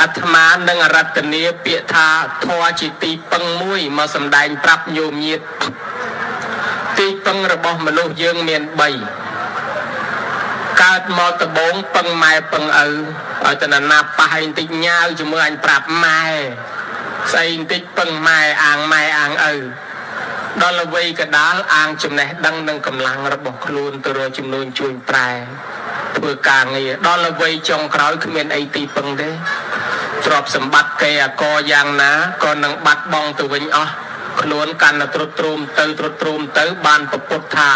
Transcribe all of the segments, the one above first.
អាត្មានឹងអរតនីពាក្យថាធម៌ជាទីពឹងមួយមកសម្ដែងប្រាប់ញោមញាតទីពឹងរបស់មនុស្សយើងមាន3កើតមកដបងពឹងម៉ែពឹងឪឲ្យតណាប៉ះឲ្យបន្តិចញ៉ាវជាមួយអញប្រាប់ម៉ែស្អីបន្តិចពឹងម៉ែអាងម៉ែអាងឪដល់ល្វីកដាលអាងចំណេះដឹងនិងកម្លាំងរបស់ខ្លួនទៅរកចំនួនជួញប្រែធ្វើការងារដល់ល្វីចុងក្រោយគ្មានអីទីពឹងទេទ្រព្យសម្បត្តិគេអកយ៉ាងណាក៏នឹងបាត់បង់ទៅវិញអស់ខ្លួនកាន់តែទ្រុឌទ្រោមទៅទ្រុឌទ្រោមទៅបានពពុទ្ធថា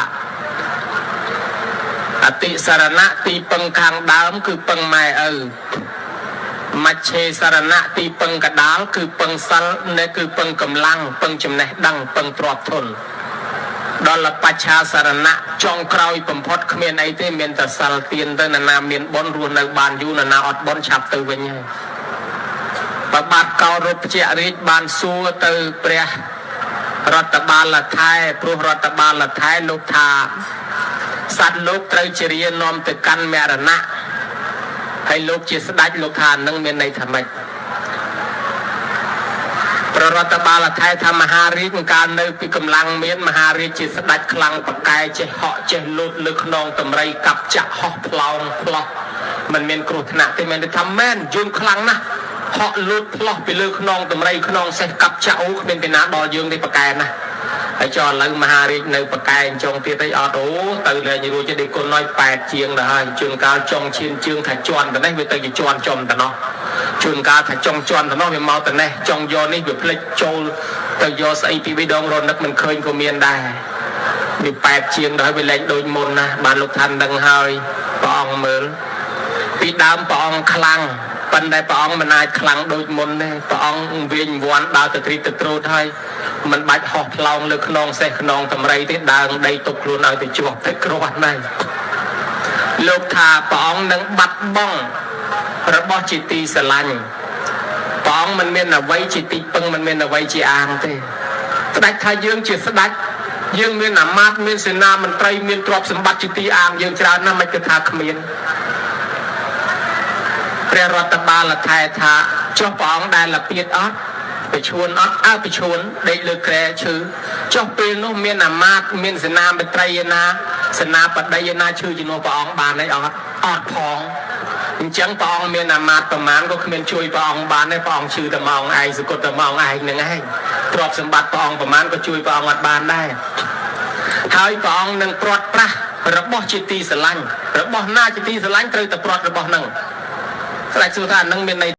អតិសរណៈទីពឹងខាងដើមគឺពឹងម៉ែឪមជ្ឈេសរណៈទីពឹងកដាលគឺពឹងសិលនេះគឺពឹងកម្លាំងពឹងចំណេះដឹងពឹងទ្រព្យធនដល់បច្ឆាសរណៈចុងក្រោយបំផុតគ្មានអីទេមានតែសិលទៀនទៅណានាមានបុណ្យរស់នៅបានយូរណានាអត់បុណ្យឆាប់ទៅវិញហើយបបាទកោរពជារាជបានសួរទៅព្រះរដ្ឋបាលថែព្រោះរដ្ឋបាលថែលោកថាសត្វលោកត្រូវជារានាំទៅកាន់មរណៈហើយលោកជាស្ដេចលោកថានឹងមានន័យថាម៉េចប្ររដ្ឋបាលថែថាមហារាជកាលនៅពីកម្លាំងមានមហារាជជាស្ដេចខ្លាំងប្រកែចេះហក់ចេះលូតលើខ្នងតម្រៃកាប់ចាក់ហោះផ្លោងផ្លោះมันមានគ្រោះថ្នាក់ទេមែនទេថាមែនយើងខ្លាំងណាស់ហក់លូតផ្លោះពីលើខ្នងតម្រៃខ្នងសេះកាប់ចាក់អូគ្មានពីណាដល់យើងទេប្រកែណាស់ហើយចុះឥឡូវមហារាជនៅប្រកែចុងទៀតអីអត់អូទៅលែងរួចទេដេកគុណน้อย8ជាងដល់ហើយជួនកាលចុងឈានជើងថាជន់ទៅនេះវាទៅជាជន់ចំទៅនោះជួនកាលថាចុងជន់ទៅនោះវាមកទៅនេះចុងយកនេះវាភ្លេចចូលទៅយកស្អីពីបីដងរនឹកមិនឃើញក៏មានដែរវា8ជាងដល់ហើយវាលែងដូចមុនណាបានលោកថាន់ដឹងហើយព្រះអង្គមើលពីដើមព្រះអង្គខ្លាំងប៉ុន្តែព្រះអង្គមិនអាចខ្លាំងដូចមុនទេព្រះអង្គវិញវ័នដើរទៅទ្រីទៅត្រូតហើយមិនបាច់ហោះផ្លោងលើខ្នងសេះខ្នងតម្រៃទេដើងដីទុកខ្លួនឲ្យទៅជាប់ទៅគ្រាន់ដែរលោកថាព្រះអង្គនឹងបាត់បង់របស់ជាទីស្រឡាញ់ព្រះអង្គមិនមានអ្វីជាទីពឹងមិនមានអ្វីជាអាងទេស្ដេចថាយើងជាស្ដេចយើងមានអាមាត្យមានសេនាមន្ត្រីមានទ្រព្យសម្បត្តិជាទីអាងយើងច្រើនណាស់មិនគិតថាគ្មានព្រះរដ្ឋបាលថែថាចុះព្រះអង្គដែលលពៀតអត់ប្រឈួនអត់អើប្រឈួនដេកលើគ្រែឈឺចុះពេលនោះមានអាមាត្យមានសេនាមន្ត្រីឯណាសេនាបតីឯណាឈឺជំនួសព្រះអង្គបានទេអត់អត់ផងអញ្ចឹងព្រះអង្គមានអាមាត្យប្រមាណក៏គ្មានជួយព្រះអង្គបានដែរព្រះអង្គឈឺតែម៉ោងឯងសគត់តែម៉ោងឯងនឹងឯងទ្រព្យសម្បត្តិព្រះអង្គប្រមាណក៏ជួយព្រះអង្គអត់បានដែរហើយព្រះអង្គនឹងព្រាត់ប្រាសរបស់ជាទីស្រឡាញ់របស់ណាជាទីស្រឡាញ់ត្រូវតែព្រាត់របស់នឹងស្ដេចសួរថាអានឹងមានន័យ